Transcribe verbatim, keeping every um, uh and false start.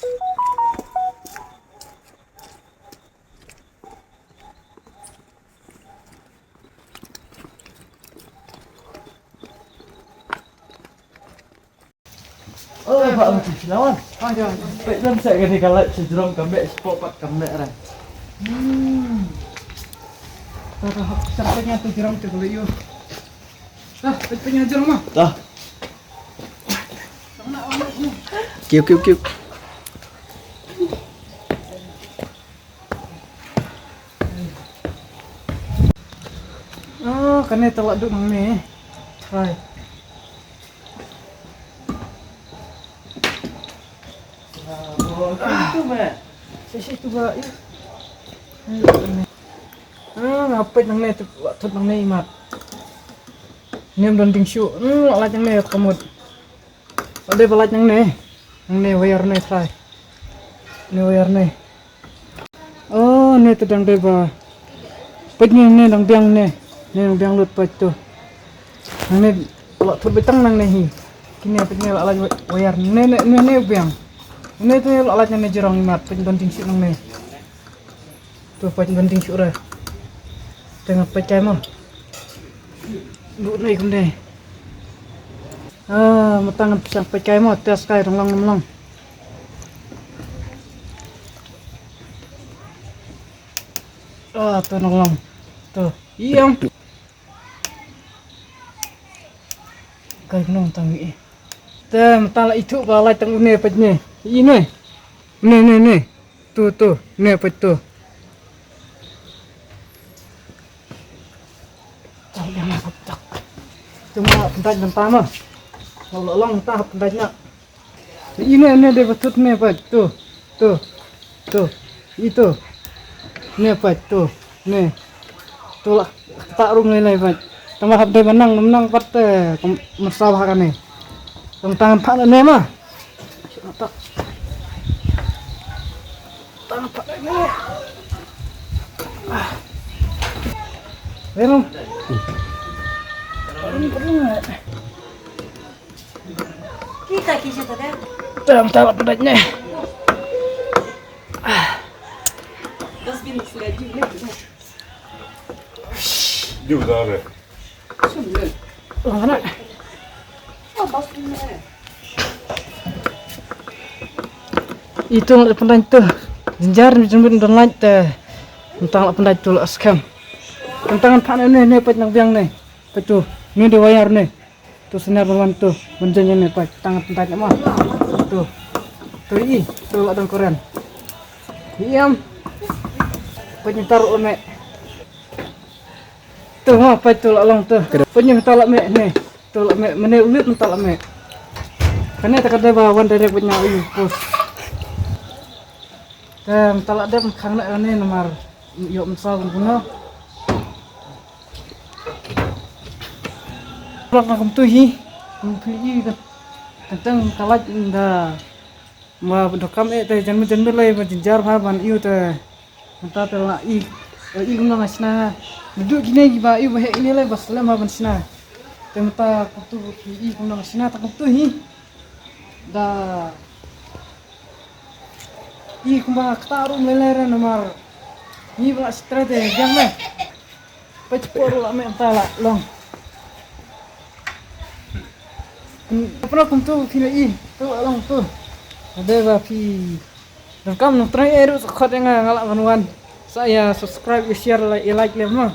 Oh, ba ang ti lawan. Ah, ja. Peit dang sa kane ka light sa jrong ka meh spot pat ka meh ra. Hmm. Ta ta hap sa peit nga tu jrong tu kali yu. Ta peit peit nga jrong ma. Ta. Kiu kiu kiu. Oh, kane ta la duk nangne. Try. Itu meh. Sisi tu ba, ya. Ah, nga peit nangne tu, thut nangne imat. Niam don ding shu. Hmm, la lait nangne ka mut. Ade ba lait nangne. Nangne wire ne try. Ne wire ne. Oh, ne te dang dei ba. Peit ne, ne dang biang ne. Ne dang biang lut peit tu. Ne la thut beit tang nangne hi. Kine peit ne la lait wire. Ne, ne, ne, ne biang. Ne te la lait ne jrong imat peit ban ding shu nangne. Tu peit ban ding shu ra. Te nga peit kai mo. Lut ne kumne. Ah, mynta ngan peit kai mo, test kai dang long dang long. Ah, to nong long. To. Ïam. Kai nong tang i. Te mynta la ithuh ba lai tang une peit ne. I ne. Ne, ne, ne. To, to. Ne peit to. Tang ïa ma tak. Tu ma pyntai mynta ma. Long long ta pyntai na. Ine, ine dei ba thut ne pat tu, tu, tu, itu. Ne pat tu, ne. Tu lah, tak rum ne lai pat. Tama hap dei ba nang, nang pat te, kem, mesaw ha kane. Tang tangan pat ne ma. Tak. Tangan pat ne. Ah. Belum. Kita kisah tadi. Tam tam pat ne. Dustbin sila juga. Juga ada. Sudah. Mana? Oh, dustbin mana? Itu la pyndain tu. Jynjar jynjar don lait te. Tang la pyndain tu la skhem. Tang pat ne ne pat nang biang ne. Pat tu. Ne dei wire ne. Tu senior ban wan tu, ban jan ïa ne, peit, tang pyntait ma. Tu. Tu i, tu la dang kren. Ïam. Peit mynta la meh. Tu ma, peit tu la long tu. Peit mynta la meh ne. Tu la meh, mane u lit mynta la meh. Kane te ka dei ba wan direct bad nga u post. Te mynta la dep khang ne kane namar ïoh mynsaw kumno. Lok na kumtu hi. Kumtu hi ka. Tang ka lait da. Ma dohkam eh te janmiet janmiet lai ba jynjar bha ban ïoh te. Mynta te la i. I kumno nga shna. Naduh kine kiba ïoh ba heh kine lai ba slem bha ban shna. Te mynta kumtu i kumno nga shna ta kumtu hi. Da. I kumba kata rum lele re namar. Ni ba la stre te jam le. Peit por la meh ta la long. Kum, pernah kumtu phi na i, tu la long tu. Ada ba phi. Dohkam nang try eh ruh sa khot ïa nga nga lah ban wan. Sa ïa subscribe, ïa share, like, ïa like le ma.